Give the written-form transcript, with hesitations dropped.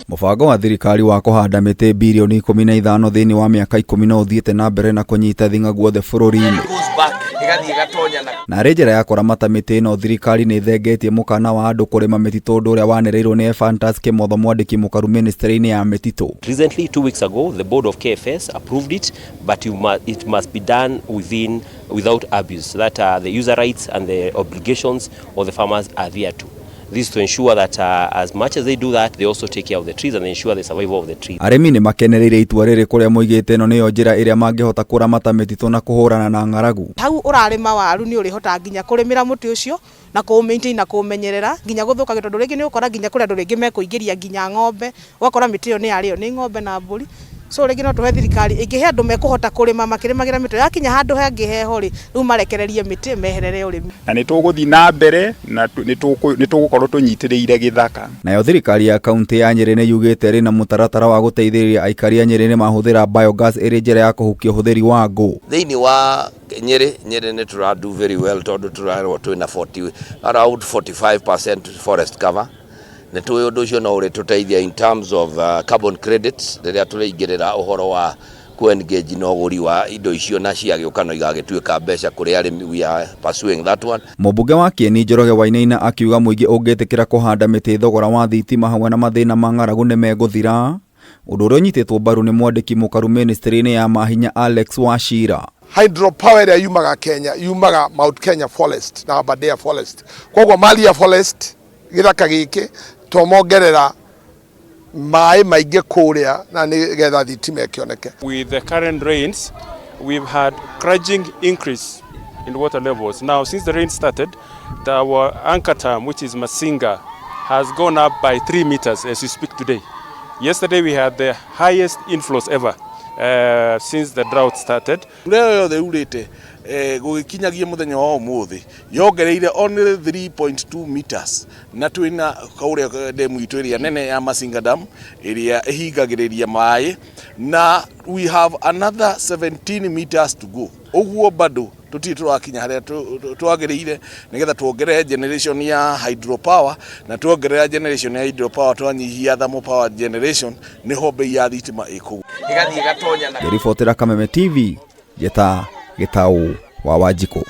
Mũbango wa thirikari wa kũhanda mĩtĩ birioni 15 thĩinĩ wa mĩaka 10 no ũthiĩte na mbere na kũnyita thing'a guothe bũrũri-inĩ. Na arĩ njĩra ya kũramata mĩtĩ ĩno, thirikari nĩ ĩthengetie mũkana wa andũ kũrĩma mĩtitũ, ũndũ ũrĩa wanĩrĩirwo nĩ Ephantus Kimotho, mwandĩki mũkaru mĩnĩstrĩ-inĩ ya mĩtitũ. Recently, 2 weeks ago, the board of KFS approved it, but it must be done without abuse, so that the user rights and the obligations of the farmers are there too. This is to ensure that as much as they do that, they also take care of the trees and ensure the survival of the trees. Arĩmi nĩ makenereire itua rĩrĩ, kũrĩa moigĩte ĩno nĩyo njĩra ĩrĩa mangĩhota kũramata mĩtitũ na kũhũrana na ng'aragu. Hau ũrarĩma waru nĩ ũrĩhotaga nginya kũrĩmĩra mũtĩ ũcio na kũ maintain na kũũmenyerera nginya gũthũkagio, tondũ rĩngĩ nĩ ũgũkora nginya kũrĩ andũ rĩngĩ mekũingĩria nginya ng'ombe, ũgakora mĩtĩ ĩyo nĩ yarĩo nĩ ng'ombe na mbũri. So rĩngĩ no tũhe thirikari ĩngĩhe andũ mekũhota kũrĩma makĩrĩmagĩra mĩtĩ, yakinya handũ hangĩ heho rĩ, rĩu marekererie mĩtĩ meherere ũrĩmi. Na nĩ tũgũthiĩ na mbere na nĩ tũgũkorwo tũnyitĩrĩire gĩthaka. Nayo thirikari ya kaunti ya Nyĩrĩ nĩ yugĩte ĩrĩ na mũtaratara wa gũteithĩrĩria aikari a Nyĩrĩ nĩ mahũthĩra biogas ĩrĩ njĩra ya kũhukia ũhũthĩri wa ngũ. Thĩinĩ wa Nyĩrĩ, Nyĩrĩ nĩ tũra do very well, tondũ tũrarwo twĩna 40, around 45% forest cover. Nĩ tũĩ ũndũ ũcio no ũrĩtũteithia in terms of carbon credits rĩrĩa tũrĩingĩrĩra ũhoro wa ku engage na ũgũri wa indo icio, na ciagĩũka no igagĩtuĩka mbeca kũrĩ arĩmi. We are pursuing that one. Mũmbunge wa Kieni Njoroge Wainaina akiuga mũingĩ ũngĩtĩkĩra kũhanda mĩtĩ, thogora wa thitima hamwe na mathĩna ma ng'aragu nĩ megũthira, ũndũ ũrĩa ũnyitĩtwo mbaru nĩ mwandĩki mũkaru mĩnĩstrĩ-inĩ ya mahinya Alex Wachira. Hydropower ĩrĩa yumaga Kenya yumaga Mount Kenya Forest na Aberdare Forest. Koguo Maria Forest, gĩthaka gĩkĩ twamongerera maĩ maingĩ kũrĩa na nĩgetha thitima ĩkĩoneke. With the current rains, we've had gradual increase in water levels. Now, since the rain started, our anchor dam, which is Masinga, has gone up by 3 meters as we speak today. Yesterday, we had the highest inflows ever since the drought started. Mbura ĩyo yothe yurĩte gũgĩkinyagia mũthenya wa ũmũthĩ yongereire only 3.2 meters, na twĩna kaũrĩa demu itũ ĩrĩa nene ya Masinga Dam ĩrĩa ĩhingagĩrĩria maĩ, na we have another 17 meters to go. Ũguo bado tũtirĩ tũrakinya harĩa twagĩrĩire nĩgetha tuongerere generation ya hydropower, na tuongerera generation ya hydropower, twanyihia thermal power generation, nĩho bei ya thitima ĩkũgwa. Ngĩribotera Kameme TV, Njeta Gĩtaũ wa Wanjikũ.